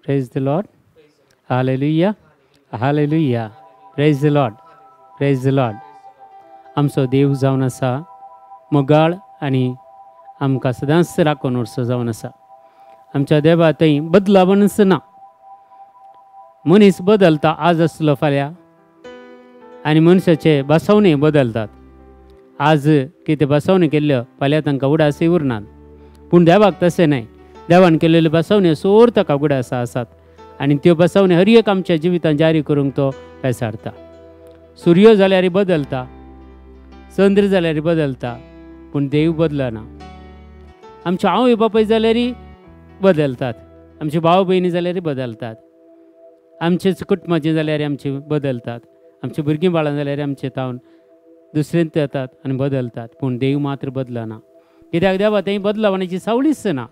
Praise the Lord. Hallelujah, hallelujah. Praise the Lord, praise the Lord. आमचो देव जावन आसा मोगाळ आनी आमकां सदांच राखून उरचो जावन आसा. आमच्या देवा थंय बदलावनच ना. मनीस बदलता, आज आसलो फाल्यां, आनी मनशाचे बसवणे बदलतात. आज कितें बसवणी केल्ल्यो फाल्यां तांकां उडासय उरनात. पूण देवाक तशें न्हय. देवान केल्ल्यो बसवण्यो सोर ताका उडास आसात आनी त्यो बसवण्यो हर एक आमच्या जिवितांत जारी करूंक तो पेसारता. सूर्य जाल्यार बदलता, चंद्र जाल्यार बदलता, पूण देव बदलना. आमचे आवय बापाय जाल्यार बदलतात, आमचे भाव भयणी जाल्यार बदलतात, आमचेच कुटुंबाचे जाल्यार आमचे बदलतात, आमची भुरगीं बाळां जाल्यार आमचे तावन दुसरेंत येतात आनी बदलतात. पूण देव मात्र बदलना. कित्याक देवा थंय बदलावण्याची सावळीच ना.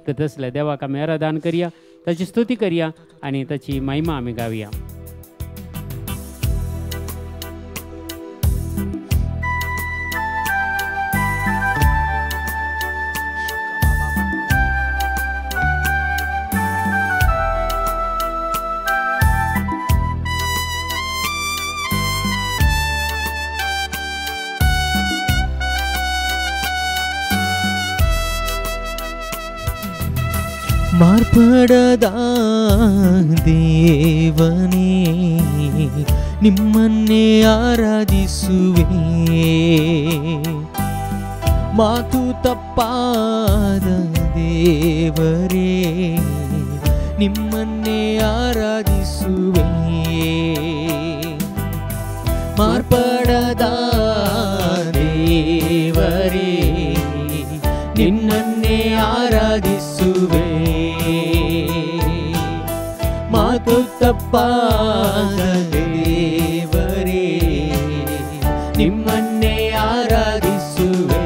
तर तसल्या देवाक आमी आराधन करया, ताची स्तुती करया आनी ताची महिमा आमी गावया. ಮಾರ್ಪಡದ ದೇವನೇ ನಿಮ್ಮನ್ನೇ ಆರಾಧಿಸುವೆ, ಮಾತು ತಪ್ಪಾದ ದೇವರೇ ನಿಮ್ಮನ್ನೇ ಆರಾಧಿಸುವೆ. ಮಾರ್ಪಡದ ದೇವರೇ ನಿನ್ನನ್ನೇ ಆರಾಧಿಸುವೆ, ಮಾತು ತಪ್ಪಾದ ದೇವರೇ ನಿಮ್ಮನ್ನೇ ಆರಾಧಿಸುವೆ.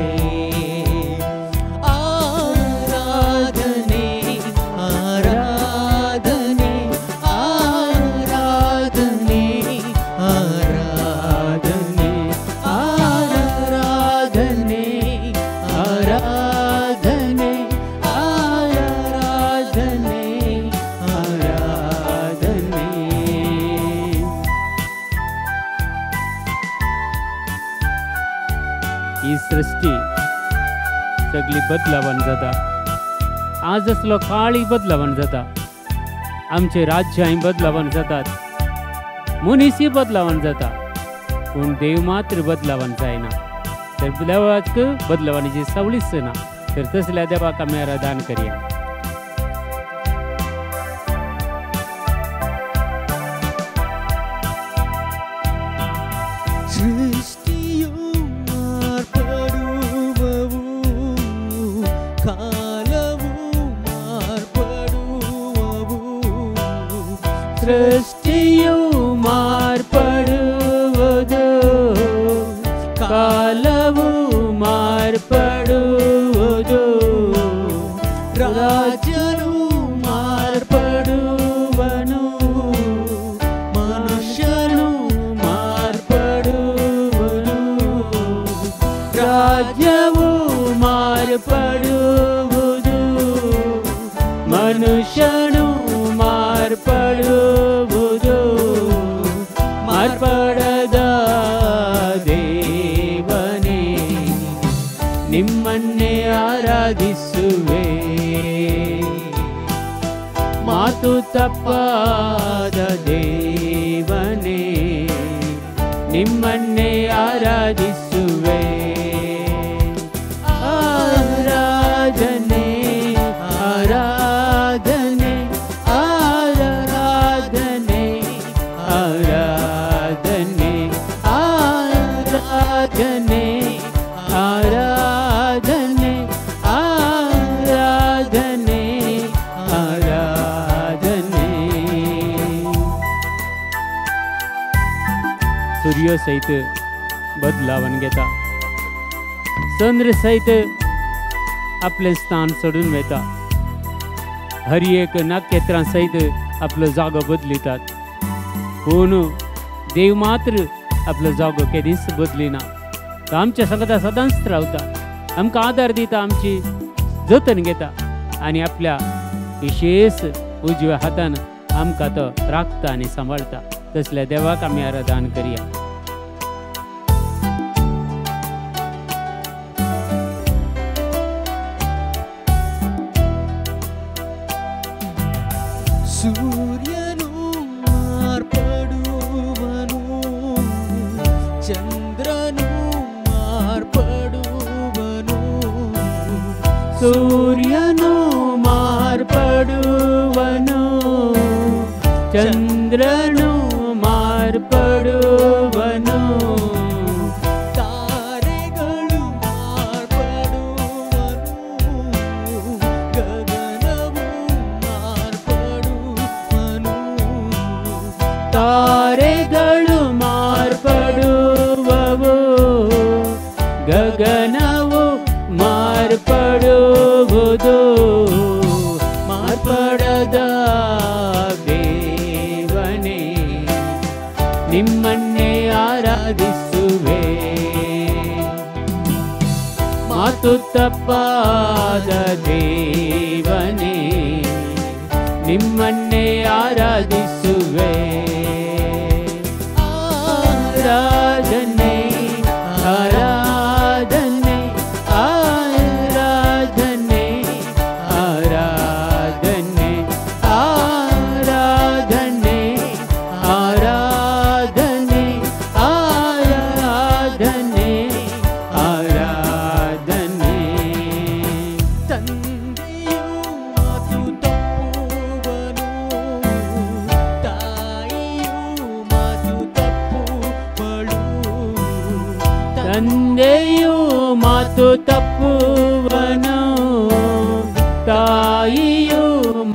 ಆರಾಧನೆ ಆರಾಧನೆ ಆರಾಧನೆ ಆರಾಧನೆ ಆರಾಧನೆ ಆರಾಧನೆ ಆರಾಧನೆ ಆರಾಧನೆ. ही सृष्टी सगळी बदलावन जाता. आज असलो काळी बदलावन जाता, आमचे राज्यांय बदलावन जातात, मनीसय बदलावन जाता, पूण देव मात्र बदलावन जायना. तर देवाक बदलावण्याची सावळीच ना. तर तसल्या देवाक आमी आराधन करया. ಸೃಷ್ಟಿಯು ಮಾರ್ಪಡುವವು, ಕಾಲವು ಮಾರ್ಪಡುವವು, ಸೃಷ್ಟಿಯು ಮಾರ್ಪಡುವುದು, ಕಾಲವು ಮಾರ್ಪಡುವುದು, ರಾಜನು ಮಾರ್ಪಡುವನು, ಮನುಷ್ಯನು ಮಾರ್ಪಡುವನು, ರಾಜ್ಯವು ಮಾರ್ಪಡುವುದು, ಮನುಷ್ಯನು ಮಾರ್ಪಡುವುದು. ಮಾರ್ಪಡದ ದೇವನೇ ನಿಮ್ಮನ್ನೇ ಆರಾಧಿಸುವೆ, ಮಾತು ತಪ್ಪಾದ ದೇವನೇ ನಿಮ್ಮನ್ನೇ ಆರಾಧಿಸುವೆ. ಆರಾಧನೆ ಆರಾಧನೆ ಆರಾಧನೆ ಆರಾಧನೆ ಆರಾಧನೆ ಆರಾಧನೆ ಆರಾಧನೆ ಆರಾಧನೆ. सूर्य सहित बदलावन घेता, चंद्र सहित आपलें स्थान सोडून वता, हर एक नखेत्रां सहित आपलो जागो बदलितात. पूण देव मात्र आपलो जागो केदीच बदलिना. तो आमच्या सांगता सदांच रावता, आमकां आदार दिता, आमची जतन घेता आनी आपल्या विशेष उजव्या हातान आमकां तो राखता आनी सांबाळटा. तसल्या देवाक आमी आराधन करया. ಸೂರ್ಯನು ಮಾರ್ಪಡುವನು, ಚಂದ್ರನು ಮಾರ್ಪಡುವನು, ಸೂರ್ಯನು ಮಾರ್ಪಡುವನು, ಚಂದ್ರನು ಮಾರ್ಪಡುವನು, ತಾರೆಗಳು ಮಾರ್ಪಡುವನು, ಗಗನವು ಮಾರ್ಪಡುವನು, ತಾರೆಗಳು ಮಾರ್ಪಡುವವು, ಗಗನವು ಮಾರ್ಪಡುವುದು. ಮಾರ್ಪಡದ ದೇವನೇ ನಿಮ್ಮನ್ನೇ ಆರಾಧಿಸುವೆ. ಮಾತು ತಪ್ಪಾದ ದೇವನೇ ನಿಮ್ಮನ್ನೇ ಆರಾಧಿಸುವೆ. ಆರಾಧನೆ ಆರಾಧನೆ ಆರಾಧನೆ ಆರಾಧನೆ ಆರಾಧನೆ ಆರಾಧನೆ ಆರಾಧನೆ ಆರಾಧನೆ. ತಂದೆಯು ಮಾತು ತಪ್ಪುವನು, ತಾಯಿಯು ಮಾತು ತಪ್ಪುವಳು, ತಂದೆಯು ಮಾತು ತಪ್ಪುವನು, ತಾಯಿಯು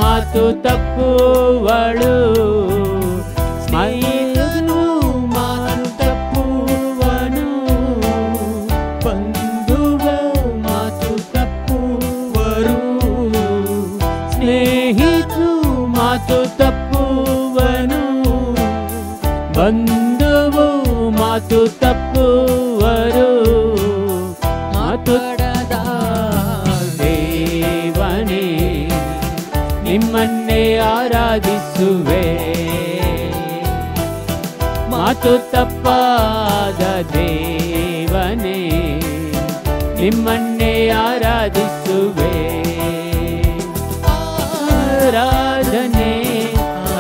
ಮಾತು ತಪ್ಪುವಳು, ಸ್ನೇಹಿತನು ಮಾತು ತಪ್ಪುವನು, ಬಂಧುವು ಮಾತು ತಪ್ಪುವರು, ಸ್ನೇಹಿತನು ಮಾತು ತಪ್ಪುವನು, ಬಂಧುವು ಮಾತು ತಪ್ಪುವರು. ಮಾತಾಡದ ದೇವನೇ ನಿಮ್ಮನ್ನೇ ಆರಾಧಿಸುವೆ. ಮಾತು ತಪ್ಪಾದ ದೇವನೇ ನಿಮ್ಮನ್ನೇ ಆರಾಧಿಸುವೆ. ಆರಾಧನೆ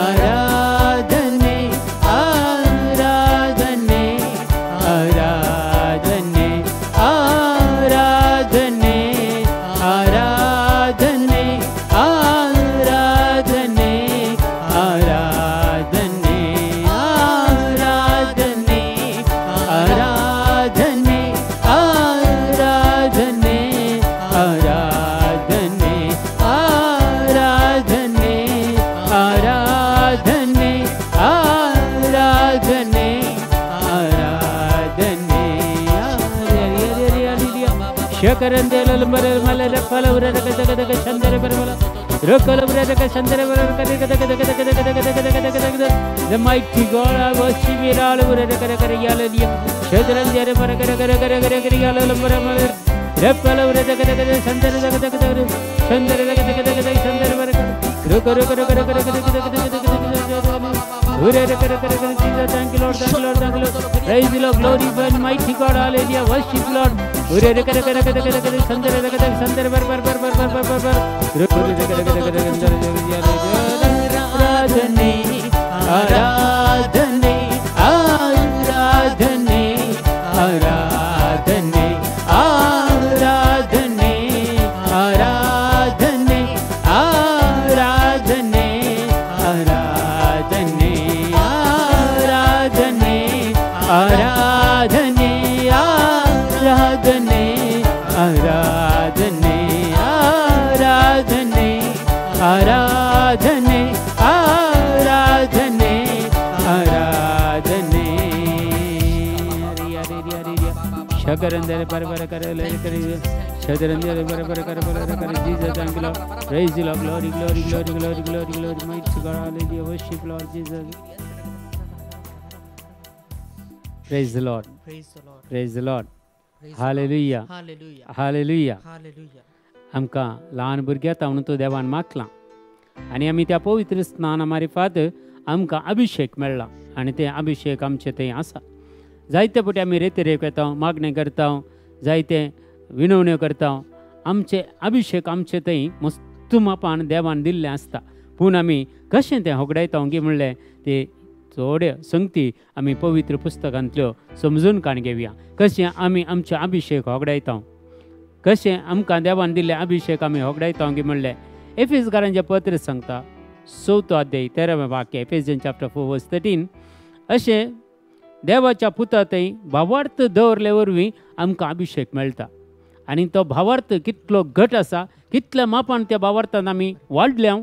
ಆರಾಧನೆ ಆರಾಧನೆ ಆರಾಧನೆ ಆರಾಧನೆ ಆರಾಧನೆ ಆರಾಧನೆ ಆರಾಧನೆ ಆರಾಧನೆ ಆರಾಧನೆ ಆರಾಧನೆ ಆರಾಧನೆ ಆರಾಧನೆ ಆರಾಧನೆ ಆರಾಧನೆ ಆರಾಧನೆ. The mighty God, I worship you all. Thank you, Lord, thank you, Lord, thank you, Lord. Praise the Lord, glory and mighty God, hallelujah. Worship Lord. ಆರಾಧನೆ ಆರಾಧನೆ ಆರಾಧನೆ ಆರಾಧನೆ ಆರಾಧನೆ ಆರಾಧನೆ ಆರಾಧನೆ ಆರಾಧನೆ ಆರಾಧನೆ ಆರಾಧನೆ ಆರಾಧನೆ ಆರಾಧನೆ ಆರಾಧನೆ ಆರಾಧನೆ ಆರಾಧನೆ ಆರಾಧನೆ. ಶಕರಂದರೆ ಪರಪರ ಕರಲೆ ಕರಿ ಶಕರಂದರೆ ಪರಪರ ಕರಪರ ಕರಿ. Jesus, thank you Lord. Praise the Lord, glory glory glory glory glory glory, mighty God, hallelujah. Worship Lord Jesus. Praise the Lord. Praise the Lord. Praise the Lord. Praise Hallelujah. Hallelujah. Hallelujah. Hallelujah. आमकां ल्हान भुरग्यां तावन तो देवान मागलां. आनी आमी त्या पवित्र स्नाना मारिफात आमकां अभिशेक मेळ्ळा आनी ते अभिशेक आमचे थंय आसा. जायते फावटी आमी रेतिरेक येता, मागणें करता, जायते विनवण्यो करता. आमचे अभिशेक आमचे थंय मस्त मापान देवान दिल्लें आसता, पूण आमी कशें तें होगडायता गी म्हणलें ते थोड्यो संगती आमी पवित्र पुस्तकांतल्यो समजून काण घेवया. कशें आमी आमचे अभिशेक होगडायता, कशें आमकां देवान दिल्ले अभिशेक आमी होगडायता गी म्हणलें एफेजकारांचें पत्र सांगता 4 अध्याय 13वें वाक्य, एफेजियन चॅप्टर 4 वर्स 13. अशें देवाच्या पुता थंय भावार्थ दवरले वरवीं आमकां अभिशेक मेळटा आनी तो भावार्थ कितलो घट आसा, कितल्या मापान त्या भावार्थान आमी वाडल्या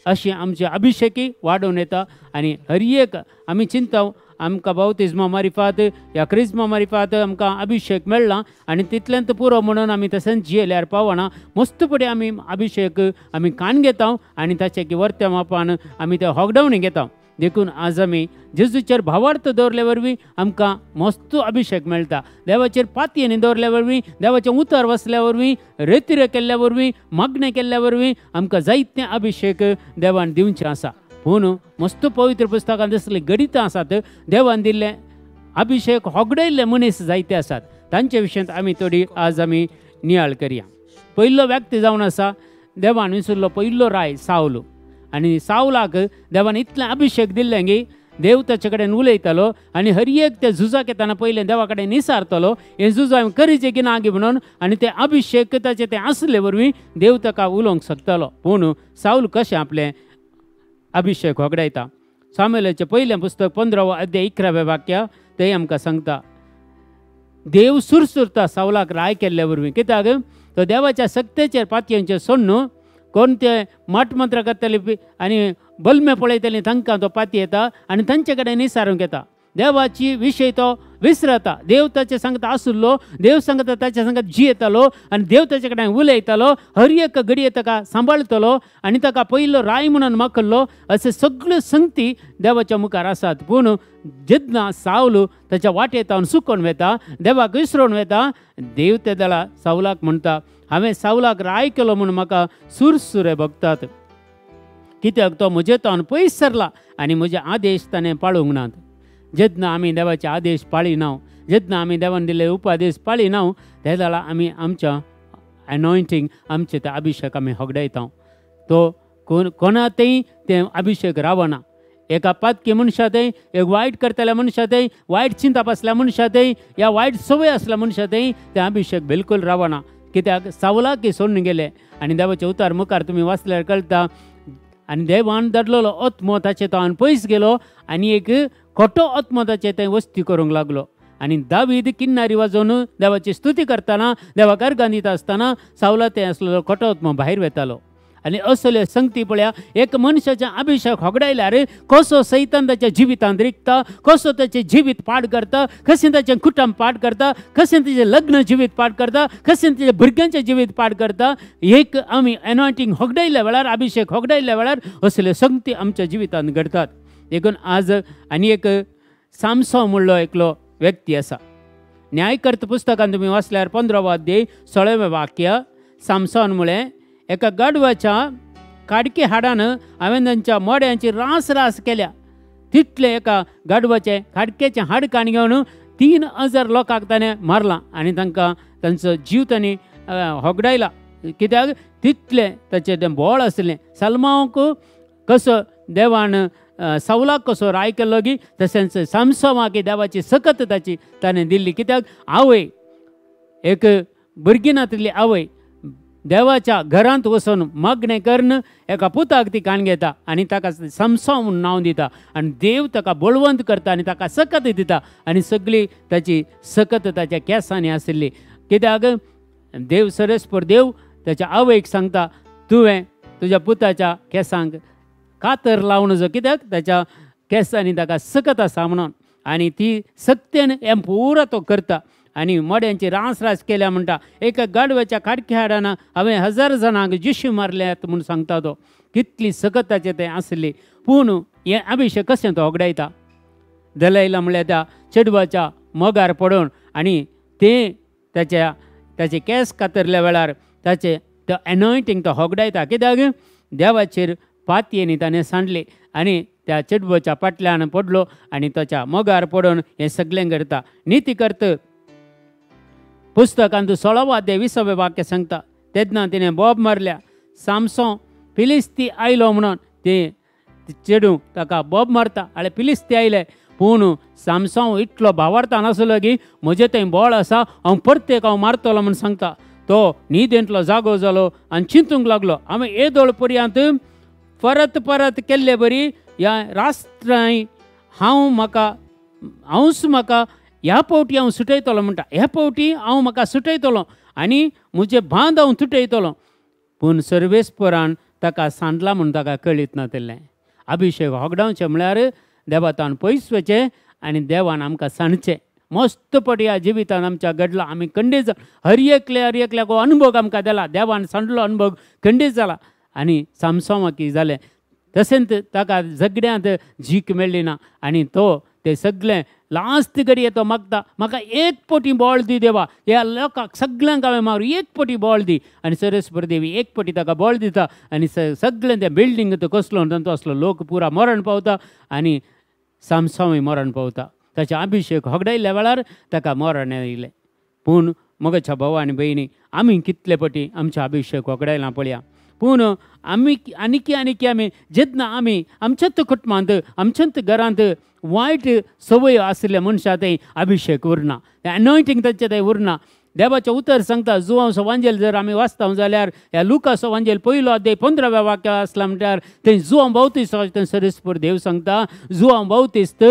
अशें आमचे अभिशेकय वाडोवन येता. आनी हर एक आमी चिंता आमकां बावतिज्मा मारिफात या क्रिज्मा मारिफात आमकां अभिशेक मेळ्ळा आनी तितल्यांत पुरो म्हणून आमी तशेंच जियेल्यार पावना. मस्त फुडें आमी अभिशेक आमी कान घेता आनी ताचे की वर्त्या मापान आमी ते होगडावन घेता. देखून आज आमी जेजूचेर भावार्थ दवरले वरवीं आमकां मस्त अभिशेक मेळटा. देवाचेर पातयेनी दवरल्या वरवीं, देवाचें उतर वसल्या वरवीं, रेतिरे केल्ल्या वरवीं, मागणें केल्ल्या वरवीं आमकां जायते अभिशेक देवान दिवचें आसा. पूण मस्त पवित्र पुस्तकांत दिसलीं गणितां आसात, देवान दिल्ले अभिशेक होगडयल्ले मनीस जायते आसात. तांचे विशयांत आमी थोडी आज आमी नियाळ करया. पयलो व्यक्ती जावन आसा देवान विसरलो पयलो राय सावलो. आनी सावलाक देवान इतलें अभिशेक दिल्लें की देव ताचे कडेन उलयतालो आनी हर एक ते झुजाक येतना पयलें देवा कडेन निसारतलो, हें झुज हांवें करीचें की ना गी म्हणून, आनी ते अभिशेक ताचे ते आसले वरवीं देव ताका उलोवंक शकतालो. पूण सावल कशें आपलें अभिशेक होगडायता. सामुएलाचें पयलें पुस्तक 15 अध्याय 11वें वाक्य तें आमकां सांगता, देव सुरसुरता सावलाक राय केल्ले वरवीं. कित्याक तो देवाच्या सक्तेचेर पातयेंचें सोडून कोण ते माटमंत्र करतले आनी बलमे पळयतले तांकां तो पातयेता आनी तांचे कडेन निसारूंक येता. देवाची विशय तो विसरता. देव ताचे सांगता आसलो, देव सांगता ताच्या सांगत जियेतालो आनी देव ताचे कडेन उलयतालो, हर एक घडये ताका सांबाळटलो आनी ताका पयलो राय म्हणून माखल्लो. अशे सगळ्यो संगती देवाच्या मुखार आसात. पूण जेन्ना सावलो ताच्या वाटेतावन सुकोवन वेता, देवाक विसरोवन वेता, देव ते दळा सावलाक म्हणटा, हांवें सावलाक राय केलो म्हूण म्हाका सुरसुरे भोगतात, कित्याक तो म्हजे तावन पयस सरला आनी म्हजे आदेश ताणें पाळूंक नात. जेन्ना आमी देवाचे आदेश पाळिना, जेन्ना आमी देवान दिल्ले उपदेश पाळिना, ते जाल्यार आमी आमच्या एनॉयंटींग आमचे ते अभिशेक आमी होगडायता. तो कोणातय ते अभिशेक रावना. एका पातकी मनशा थंय, एक वायट करतल्या मनशा थंय, वायट चिंतप आसल्या मनशा थंय या वायट संवय आसल्या मनशा थंय ते अभिशेक बिलकूल रावना. कित्याक सावलाक सोडून गेले आनी देवाचे उतार मुखार तुमी वाचल्यार कळटा, आनी देवान धाडलेलो आत्मो ताचे तावन पयस गेलो आनी एक खोटो आत्मो ताचे थंय वस्ती करूंक लागलो. आनी दावीद किन्नारी वाजोवन देवाची स्तुती करतना, देवाक अर्गां दिता आसतना सावला थंय आसलेलो खोटो आत्मो भायर वेतालो. आनी असल्यो संगती पळया, एक मनशाचें अभिशेक होगडायल्यार कसो सैतान ताच्या जिवितांत रिगता, कसो ताचें जिवीत पाड करता, कशें ताचें कुटुंब पाड करता, कशें ताचें लग्न जिवीत पाड करता, कशें ताचें भुरग्यांचें जिवीत पाड करता. एक आमी एनॉयंटींग होगडायल्ल्या वेळार, अभिशेक होगडायल्ल्या वेळार असल्यो संगती आमच्या जिवितांत घडटात. देखून आज आनी एक सामसो म्हणलो एकलो व्यक्ती आसा. न्यायकर्त पुस्तकान तुमी वाचल्यार 15 अध्याय 16वें वाक्य, सामसोन म्हळें, एका गाडवाच्या काडकी हाडान हांवें तांच्या मोड्यांची रास रास केल्या. तितले एका गाडवाचें खाडकेचें हाड काण घेवन 3000 लोकांक ताणें मारलां आनी तांकां तांचो जीव तांणी होगडायला. कित्याक तितलें ताचें तें बोळ आसलें. सलमांक कसो देवान सावलाक कसो राय केल्लो की तशेंच सामसोमाक देवाची सकत ताची ताणें दिल्ली. कित्याक आवय एक भुरगीं नातिल्ली आवय देवाच्या घरांत वचून मागणें करून एका पुताक ती काण घेता आनी ताका सामसो म्हूण नांव दिता आनी देव ताका बळवंत करता आनी ताका सकत दिता आनी सगळी ताची सकत ताच्या केंसांनी आशिल्ली. कित्याक देव सरस्पर देव ताच्या आवयक सांगता, तुवें तुज्या पुताच्या केंसांक कातर लावून जो, कित्याक ताच्या केंसांनी ताका सकत आसा म्हणून. आनी ती सक्तेन हें पुरो तो करता आनी मड्यांची रास रास केल्या म्हणटा. एका गाडव्याच्या खाडक्या हाडान हांवें 1000 जाणांक जिशी मारल्यात म्हूण सांगता तो. कितली सकत ताचें तें आसली. पूण हें अभिशेक कशें तो होगडायता. दलायला म्हणल्यार त्या चेडवाच्या मोगार पडून आनी तें ताच्या ताचे केंस कातरल्या वेळार ताचें तो एनॉयंटींग तो होगडायता. कित्याक देवाचेर पातयेनी ताणें सांडली आनी त्या चेडवाच्या फाटल्यान पडलो आनी ताच्या मोगार पडून हें सगळें करता. निती करत पुस्तकांत 16वो अध्याय 20वें वाक्य सांगता, तेन्ना तिणें बोब मारल्या, सामसो फिलिस्ती आयलो म्हणून ते चेडूं ताका बोब मारता, आळे फिलिस्ती आयले. पूण सामसो इतलो भावार्ता नासलो की म्हजें थंय बळ आसा, हांव परतेक हांव मारतलो म्हूण सांगता. तो न्हिदेंतलो जागो जालो आनी चिंतूंक लागलो, हांवें येदोळ पर्यंत परत परत केल्ले बरी ह्या राष्ट्रांय हांव म्हाका हांवच म्हाका ह्या फावटी हांव सुटयतलो म्हणटा, ह्या फावटी हांव म्हाका सुटयतलो आनी म्हजें बांद हांव तुटयतलो. पूण सर्वेस्परान ताका सांडला म्हूण ताका कळीत नातिल्लें. अभिशेक होगडावचें म्हळ्यार देवातान पयस वचें आनी देवान आमकां सांडचें. मस्त पट ह्या जिवितान आमच्या घडला, आमी खंडीत हर एकले हर एकल्याक अनुभव आमकां दिला, देवान सांडलो अनुभव खंडीत जाला. आनी सामसोमाक कितें जालें, तशेंच ताका झगड्यांत जीक मेळ्ळी ना आनी तो ते सगळें लास्ट घडये तो मागता, म्हाका एक पटी बळ दी देवा, ह्या लोकांक सगळ्यांक हांवें मारू, एक पटी बळ दी. आनी सरस्वर देवी एक पटी ताका बळ दिता आनी सगळें तें बिल्डींग तो कसलो तांचो असलो लोक पुरा मरण पावता आनी सामसांवय मरण पावता. ताचे अभिशेक होगडायल्ल्या वेळार ताका मरण आयिल्लें. पूण म्हज्या भाव आनी भयणी, आमी कितले पटी आमचे अभिशेक होगडायला पळया. पूण आमी आनीकी आनीकी आमी जेन्ना आमी आमच्याच कुटुंबांत आमच्याच घरांत वायट संवय आशिल्ल्या मनशां थंय अभिशेक उरना, एनॉयटींग तांचे थंय उरना. देवाचें उतर सांगता, जुवांव सवांजेल जर आमी वाचता जाल्यार ह्या लुका सवांजेल 1 अध्याय 15व्या वाक्य आसला म्हणल्यार थंय जुवांव बावतीस थंय सरस्पर देव सांगता, जुवांव बावतीस्त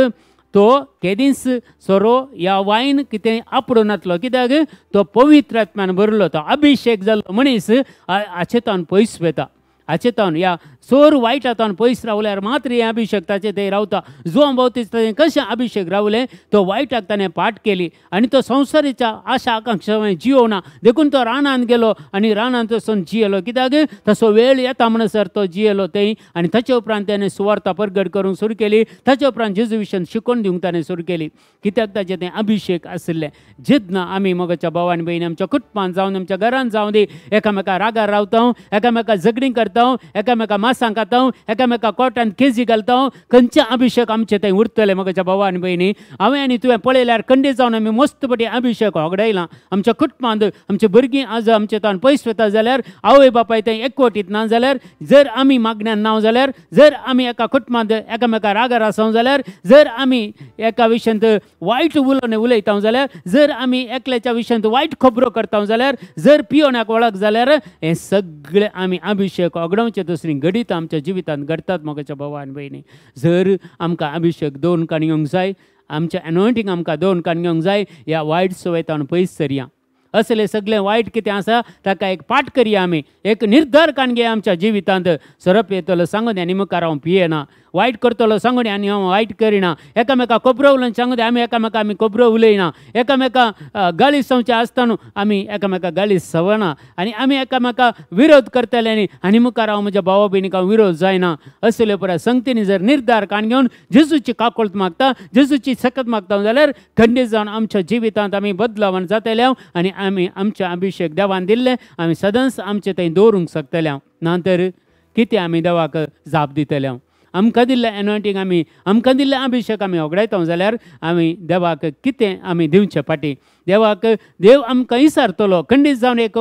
तो केदींच सोरो या वायन कितें आपडून नातलो, कित्याक तो पवित्र आत्म्यान भरलो, तो अभिशेक जाल्लो मनीस हाचेतावन पयस वता. हाचेतावन ह्या सोर वायटातावन पयस रावल्यार मात्र हें अभिशेक ताचे थंय रावता. जुवांव बावतीस ताणें कशें अभिशेक रावलें, तो वायटाक ताणें पाठ केली आनी तो संवसारीच्या आशा आकांक्षा जियोना, देखून तो रानांत गेलो आनी रानांत वचून जियेलो, कित्याक तसो वेळ येता म्हणसर तो जियेलो थंय. आनी ताचे उपरांत ताणें सुवार्ता परगट करूंक सुरू केली, ताचे उपरांत जेजू विशयान शिकोवन दिवंक ताणें सुरू केली, कित्याक ताचें तें अभिशेक आशिल्लें. जेन्ना आमी म्हज्या भाव आनी भयणी आमच्या कुटुंबांत जावन आमच्या घरांत जावन दी एकामेका रागार रावता, एकामेका झगडीं करता, एकामेका मासां खाता, एकामेका कोटांत केजी घालता, खंयचे अभिशेक आमचे थंय उरतले म्हज्या भावा आनी भयणी? हांवें आनी तुवें पळयल्यार खंडीत जावन आमी मस्त पटी अभिशेक होगडायला आमच्या कुटुंबांत. आमचे भुरगीं आज आमचे तान पयस वता जाल्यार आवय बापाय थंय एकवटीत ना जाल्यार, जर आमी मागण्यान ना जाल्यार, जर आमी एका कुटुंबांत एकामेका रागार आसा जाल्यार, जर आमी एका विशयांत वायट उलोवणें उलयता जाल्यार, जर आमी एकल्याच्या विशयांत वायट खबरो करता जाल्यार, जर पियोण्याक वळख जाल्यार, हें सगळें आमी अभिशेक होगडावचे दुसरी घडीत आमच्या जिवितांत घडटात म्हज्या भावा आनी भयणी. जर आमकां अभिशेक दोन काण घेवंक जाय, आमचें एनॉयटींग आमकां दोन काण घेवंक जाय, ह्या वायट संवयतान पयस सरया. असले सगळें वायट कितें आसा ताका एक पाठ करया, आमी एक निर्धार काण घेया आमच्या जिवितांत. सोरोप येतलो सांगून आनी मुखार हांव पियेना, वायट करतलो सांगून आनी हांव वायट करिना, एकामेका खबरो उलोवन सांगून आमी एकामेका आमी खबरो उलयना, एकामेका गाळी संवचे आसता न्हू आमी एकामेका गाळी सवना आनी आमी एकामेका विरोध करतले न्ही आनी मुखार हांव म्हज्या भावा भयणीक हांव विरोध जायना. असले परत संगतीनी जर निर्धार काण घेवन जेजूची काकोळत मागता, जेजूची सकत मागता जाल्यार खंडीत जावन आमच्या जिवितांत आमी बदलावन जातले आनी आमी आमचे अभिशेक देवान दिल्ले आमी सदांच आमचे थंय दवरूंक शकतले. ना तर कितें आमी देवाक जाप दितले? आमकां दिल्लें एनॉयटींग आमी आमकां दिल्लें अभिशेक आमी होगडायता जाल्यार आमी देवाक कितें आमी दिवचे फाटीं? देवाक देव आमकां विचारतलो खंडीत जावन एक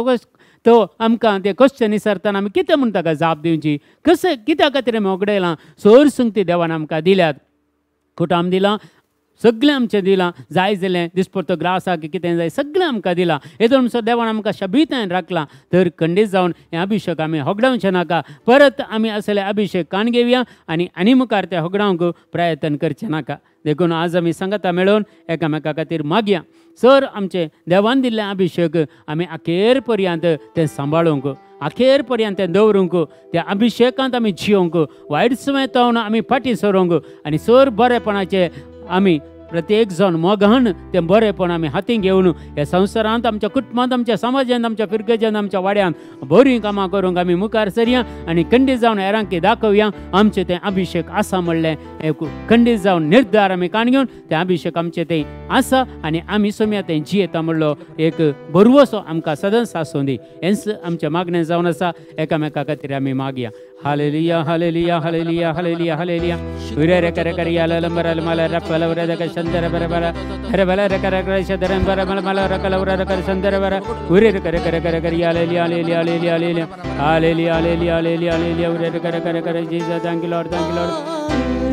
तो आमकां ते क्वेश्चन विचारतना आमी कितें म्हूण ताका जाप दिवची? कशें कित्या खातीर आमी होगडायलां? सोर संगती देवान आमकां दिल्यात, कुटाम दिलां, सगळें आमचें दिलां, जाय जालें दिसपडतो ग्रासाक कितें जाय सगळें आमकां दिलां. येदोळ म्हणसर देवान आमकां शबीतान राखलां. तर खंडीत जावन हें अभिशेक आमी होगडावचें नाका. परत आमी असले अभिशेक काण घेवया आनी आनी मुखार ते होगडावंक प्रयत्न करचें नाका. देखून आज आमी सांगाता मेळोवन एकामेका खातीर मागया, सर आमचे देवान दिल्ले अभिशेक आमी अखेर पर्यंत तें सांबाळूंक, अखेर पर्यंत तें दवरूंक, त्या अभिशेकांत आमी जियोंक, वायट समय आमी फाटीं सरूंक आनी सर बरेपणाचे आमी प्रत्येक जाण मोगान तें बरेपण आमी हातीं घेवन ह्या संवसारांत आमच्या कुटुंबांत आमच्या समाजांत आमच्या फिरगजांत आमच्या वाड्यांत बरीं कामां करूंक आमी मुखार सरया आनी खंडीत जावन हेरांक दाखोवया आमचें तें अभिशेक आसा म्हणलें एक खंडीत जावन निर्धार आमी काण घेवन तें अभिशेक आमचें तें आसा आनी आमी सोम्या तें जियेता म्हणलो एक भरवसो आमकां सदांच आसूं दी. हेंच आमचें मागणें जावन आसा. एकामेका खातीर आमी मागया. Hallelujah hallelujah hallelujah hallelujah hallelujah. ಉರರ ಕರ ಕರಿಯ ಲಂಬರ ಮಲ ರಪ್ಪಲ ಉರದ ಶಂದರ ಬರ ಬರ ಹರ ಬಲ ರ ಕರ ಕರ ಶದರ ಬರ ಮಲ ಮಲ ರ ಕಲ ಉರರ ಕರ ಸಂದರ ಬರ ಉರರ ಕರ ಕರ ಕರ ಕರಿಯ hallelujah hallelujah hallelujah hallelujah hallelujah hallelujah hallelujah ಉರರ ಕರ ಕರ ಕರ. Jesus thank you Lord, thank you Lord.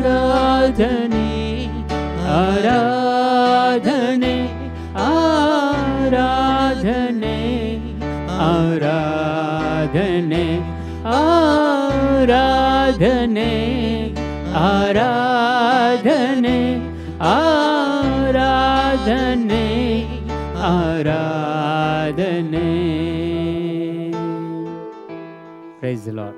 ಆರಾಧನೆ ಆರಾಧನೆ ಆರಾಧನೆ ಆರಾಧನೆ ಆರಾಧನೆ ಆರಾಧನೆ ಆರಾಧನೆ ಆರಾಧನೆ. Praise the Lord.